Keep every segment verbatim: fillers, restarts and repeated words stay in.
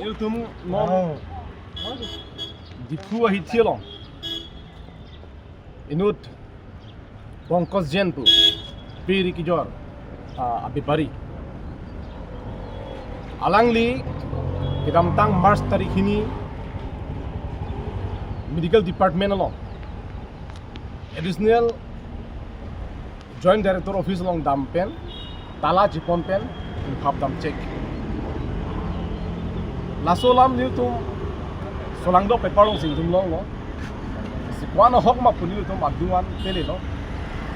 Ilitum non Diphu ahithi along inut Pankaj Jain pu, peri kejor, ah, abepari. Alangli kedamtang March tarik hini Medical Department along Additional Joint Director Office along dam pen, tala chepon pen, inghap dam chek. Laso alam nelitum solangdo paper along si nelitum longlo. Si ko-an ahok ma pu nelitum adung an pelelo.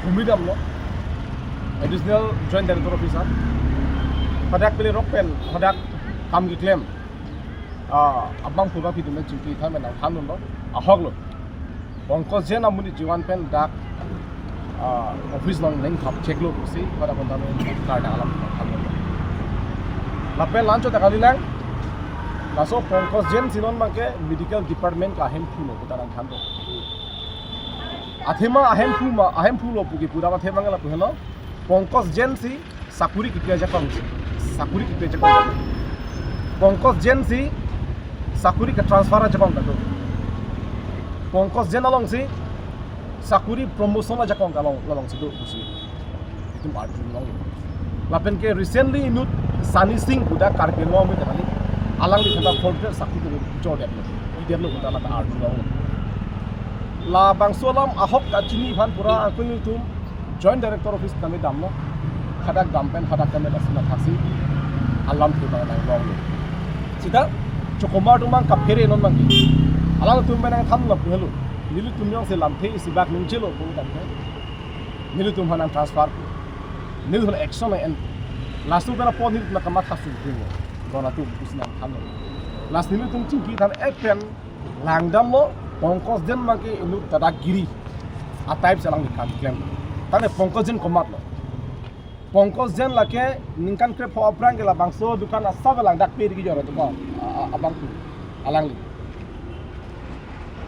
Humi damlo. Additional Joint Director Office an. Hadak pele rok pen, hadak kam keklem. Ah, abang pura pi dum chingki than nangthanlo. Ahoklo. Pankaj Jain amonit jiwan pen dak, ah, office along leng thap cheklo pusi pada konta me karda alam thap lo. Lapen lancho ta kalilang. Laso Pankaj Jain si non abangke medical department ka ahemphu lo pu ta nangthanlo. Athema ahemphu ma, ahemphu lo pu ke pura athema ke lapu helo. Pankaj Jain si sakuri kepi ajakong si. Sakuri kepi ajakong. Pankaj Jain si sakuri ke-transfer ajakong kado. Pankaj Jain along si sakuri promotion ajakong kalong, along si do pusi itum arjulong. Lapen ke recently inut Sunny Singh pu dak Karbi Anglong amonit kali. Alangli kata forfeit sakuri ke jor detlo. Idetlo kata la arjulong. Labangso alam ahok kachini aphan pura angkun itum Joint Director Office tame damlo. Hadak dam pen, hadak tame dak sina thaksi alamthe abang nanglonglo. Sita chokomar atum abang kaphere non abangke. Alangtum abang nangthanlo pu helo. Nelitum jongsi lamthe isi bak ningje lo pu tangte, nelitum aphan nang-transfer. Nelitum action en. Laso pen apot nelitum kamatha sungkring lo. Dona tu pusi nangthanlo. Lasi nelitum chingki than-et pen langdamlo, Pankaj Jain abangke inut dadagiri a-type si alangli kam klem. Tangte Pankaj Jain komatlo. Pankaj Jain lake ningkan krepho aphrang ke labangso dukan asap lang dak peri kejor atum ko. A, a, abang tu. Alangli.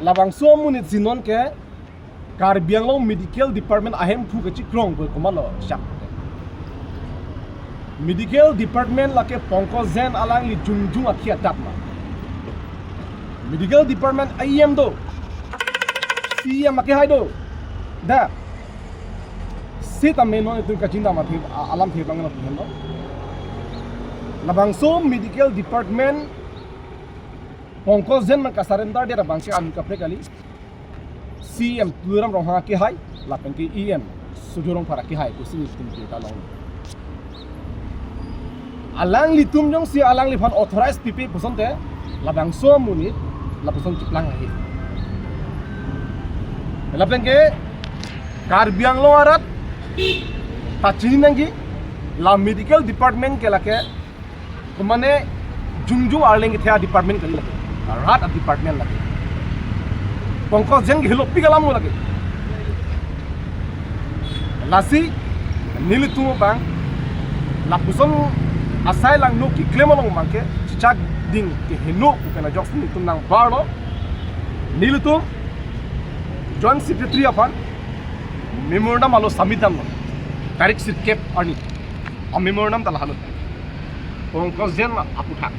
Labangso amonit si non ke Karbi Anglong Medical Department ahemphu kechikrong pu komatlo shak. Medical Department lake Pankaj Jain alangli jongjong akhi adat ma. Medical Department E M do. C M akehai do. Da. Sitame non itum kachingdam athe, a-, alamthe abang lo pu helo. Labangso Medical Department Pankaj Jain abang ka-surrender det abangke an kaprek kali. C M Tuliram Ronghang akehai, lapen ke E M Sujor Rongphar akehai pusi nelitum birta long. Alanglitum jongsi alangliphan authorize pipe pu asonte, labangso amonit lapuson cheplang ahi. Lapen ke Karbi Anglong arat ta chini nangji, la medical department ke lake, kumane jongjong arleng kethe a-department kali lake. Rat a-department lake. Pankaj Jain ke helopik alam lake. Lasi nelitum abang lapuson asai langno keklem along abangke chechak ding keheno pu pen ajoksi nelitum nangbarlo. Nelitum Joint Secretary aphan memorandum alo submit damlo. Tarik sirkep arni. A-memorandum ta lahelo. Pankaj Jain aputhak.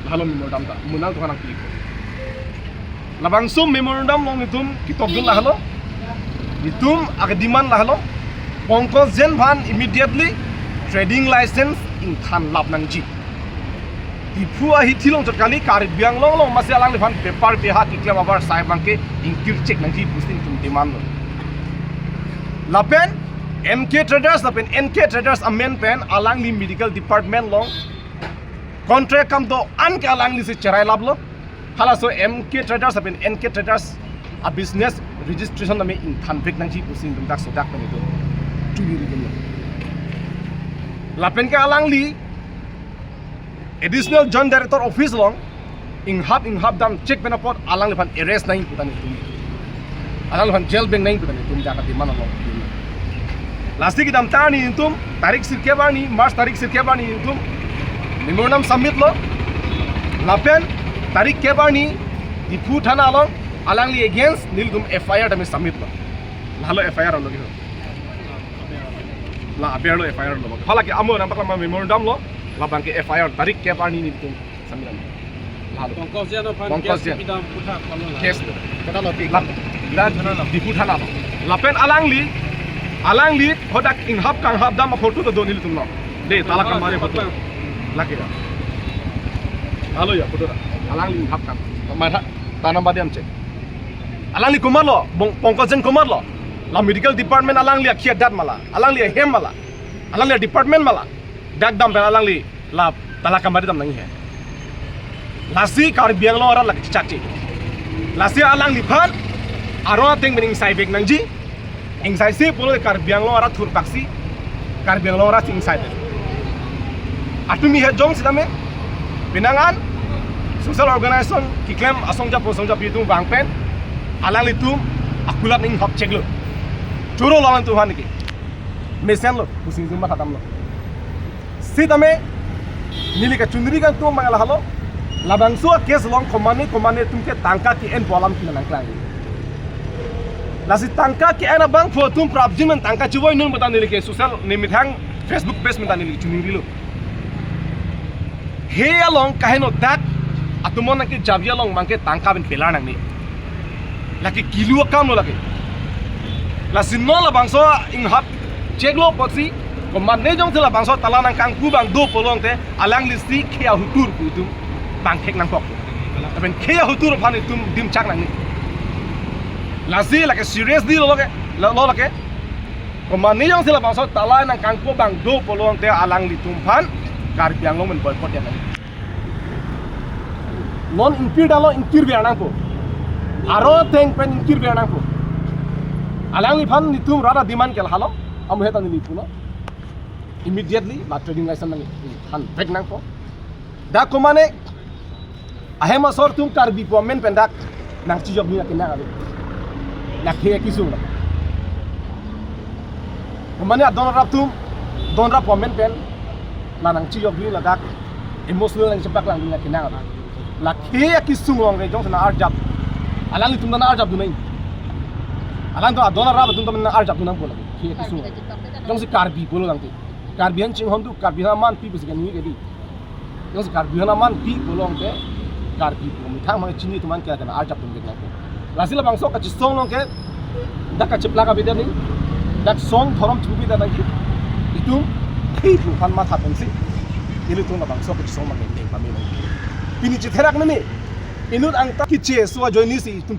Lahelo memorandum ta. Munang tuhan ang kiko. Labangso memorandum along nelitum ketokdun lahelo. Nelitum aka-demand lahelo. Pankaj Jain aphan immediately trading license ingthan lap nangji. Diphu ahithi along chot kali, Karbi Anglong along masi alangliphan bepar beha keklem abar asai abangke ingkir chek nangji pusi nelitum demand lo. Lapen M K Traders, lapen N K Traders amen pen alangli medical department along contract akam do-an ke alangli si cherai laplo. Halaso M K Traders lapen N K Traders a-business registration tame ingthan vek nangji pusi nelitum dak sodak pen itum churi ri dun lo. Lapen ke alangli Additional Joint Director Office along inghap inghap dam chek pen apot alangliphan arrest nangji pu ta nelitum, alangliphan jail beng nangji pu ta nelitum dak a-demand along. Lasi kedamtang arni nelitum tarik sirkep arni, March tarik sirkep arni nelitum memorandum submit lo. Lapen tarik kep arni Diphu thana along alangli against nelitum F I R tame submit lo. Lahelo F I R lo ke. La aber lo F I R lo. Halake amo nangpaklangma memorandum lo, labangke F I R tarik kep arni nelitum Sambil. Lalu. Pankaj Jain aphan Pankaj case Jain. Pidam kutha kono la. Case lo. Kota lo pi. Lap-, dan Diphu thana lo. Lapen alangli, alangli hadak inghap kanghap dam photo do nelitum lo. De, tala kambari photo. Lagi ya. Halo ya, photo da. Alangli inghap kang. Mada, tanam badi amche. Alangli komat lo, Bong-, Pankaj Jain komat lo. La medical department alangli akhia dat ma la. Alangli ahem ma la. Alangli department ma la. Dak dam pen alangli la tala kambari dam nangji he. Lasi Karbi Anglong arat lake chakche. Lasi alangliphan aron ateng pen ingsai vek nangji. Ingsai si pulo Karbi Anglong arat thurpaksi. Karbi Anglong arat ingsai vek. Atum ihet jong sitame. Penang an social organization keklem asong japo asong japi atum vang pen alanglitum akulat ning hop chek lo. Choro lo alanglitum aphan ke. Mesen lo, pusing jumpa khatam lo. Sitame, neli kachunri kangtung abang lahelo. Labangso a-case along komatne komatne atum ke tangka ke-enpo alam kina nangklang. Lasi tangka ke-en abangphu atum prapjin men tangka chevoi nung bata neli ke social nemethang Facebook page men ta neli chunri lo. He along kaheno dak atum non nangkejavi along abang ke tangka pen pelar nangne. Lake kilu akam lo lake. Lasi non labangso inghap chek lo apotsi, komatne jongsi labangso tala nangkangpu abang do pulo tangte, alangli si khei ahutur pu itum bang thek nangkok. Lapen khei ahutur aphan itum dim chak nangne. Lasi lake seriously lo lake, lo, lo lake. Komatne jongsi labangso tala nangkangpu abang do pulo tangte alanglitum aphan Karbi Anglong men boycott ya. Non ingkir dalo ingkir biar nangpo. Aron ateng pen ingkir biar nangpo. Alangliphan nelitum rara demand ke lahelo. Amu heta neli pulo. Immediately la trading license nangphan vek nangpo. Dak komatne ahem asor atum Karbi pu amen pen dak nangchijokdun akenang ave. Lake khei akesung lo. Komatne adon arap atum, don arap pu amen pen la nangchijokdun ladak emotional nangchepaklangdun akenang ave. Lake khei akesung along ke jongsi nang-arjap. Alanglitum ta nang-arjapdun nang. Alanglitum adon arap atum ta nang-arjapdun nangpo lake khei akesung. Jongsi Karbi pulo tangte. Karbi aphan chinghon do, Karbi aphan manpi pusi kani ke di. Jongsi Karbi aphan amanpi pulo tangte, Karbi pu methang mang chini atum aphan ke nang-arjapdun vek nangpo. Lasi labangso kachisong along ke, dak kacheplak abidi ni, dak song dhorom chubi dak lagi, itum khei pu aphan matha pensi, ilitum labangso kachisong mang neng pame nang. Pini chetherak nini, inut angta keche so ajoine si itum